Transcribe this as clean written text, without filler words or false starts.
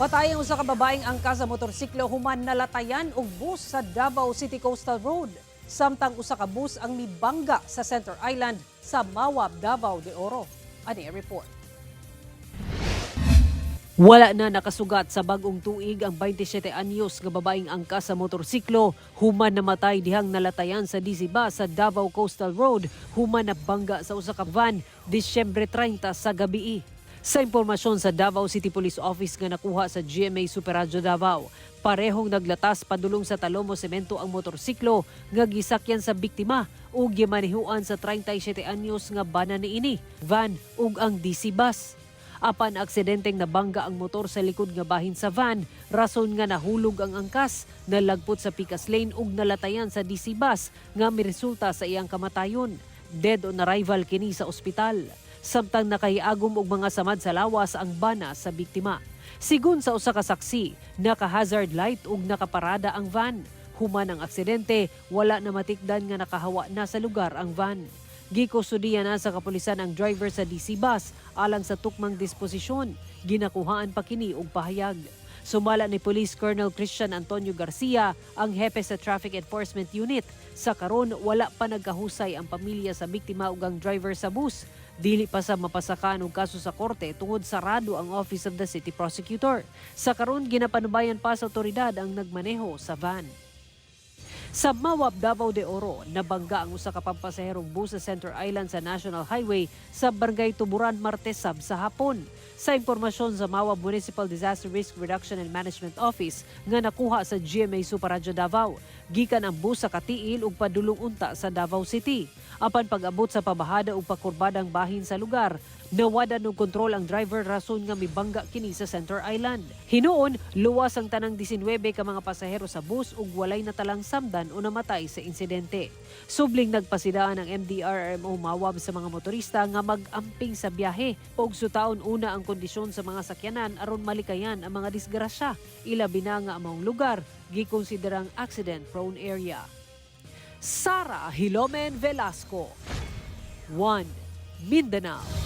Patay ang usa ka babaeng angkas sa motorsiklo human nalatayan og bus sa Davao City Coastal Road. Samtang usa ka bus ang mibangga sa Center Island sa Mawab, Davao de Oro. Ani ang report. Wala na nakasugat sa bagong tuig ang 27 anyos nga babaeng angkas sa motorsiklo human namatay dihang nalatayan sa DC bus sa Davao Coastal Road human nabangga sa usa ka van Disyembre 30 sa gabii. Sa impormasyon sa Davao City Police Office nga nakuha sa GMA Super Radyo Davao, parehong naglatas padulong sa Talomo Semento ang motorsiklo nga gisakyan sa biktima ug gimanihuan sa 37 anyos nga bana niini, van ug ang DC bus. Apan aksidenteng nabangga ang motor sa likod nga bahin sa van, rason nga nahulog ang angkas, nalagpot sa Picas Lane ug nalatayan sa DC bus nga miresulta sa iyang kamatayon. Dead on arrival kini sa ospital. Samtang nakahiagom og mga samad sa lawas ang bana sa biktima. Sigon sa usa ka saksi, naka-hazard light ug nakaparada ang van. Human ang aksidente, wala na matikdan nga nakahawa na sa lugar ang van. Gikustudiya na sa kapulisan ang driver sa DC bus alang sa tukmang disposisyon. Ginakuhaan pa kini og pahayag. Sumala ni Police Colonel Christian Antonio Garcia, ang hepe sa Traffic Enforcement Unit, sa karon wala pa nagkahusay ang pamilya sa biktima ug ang driver sa bus. Dili pa sa mapasakan og kaso sa korte tungod sarado ang Office of the City Prosecutor. Sa karon, ginapanubayan pa sa otoridad ang nagmaneho sa van. Sa Mawab, Davao de Oro, nabangga ang usa ka pampasaherong bus sa Center Island sa National Highway sa Barangay Tuburan, Martes sab sa hapon. Sa impormasyon sa Mawab Municipal Disaster Risk Reduction and Management Office nga nakuha sa GMA Super Radyo Davao, gikan ang bus sa Cateel ug padulong unta sa Davao City. Apan pag-abot sa pabahada ug pakurbadang bahin sa lugar, nawadan og kontrol ang driver, rason nga mibangga kini sa Center Island. Hinuon, luwas ang tanang 19 ka mga pasahero sa bus ug walay natalang samdan o namatay sa insidente. Subling nagpasidaan ang MDRRMO Mawab sa mga motorista nga mag-amping sa biyahe ug sutaon una ang kondisyon sa mga sakyanan aron malikayan ang mga disgrasya. Ilabi na nga ang maong lugar gikonsiderang accident prone area. Sara Hilomen Velasco, 1 Mindanao.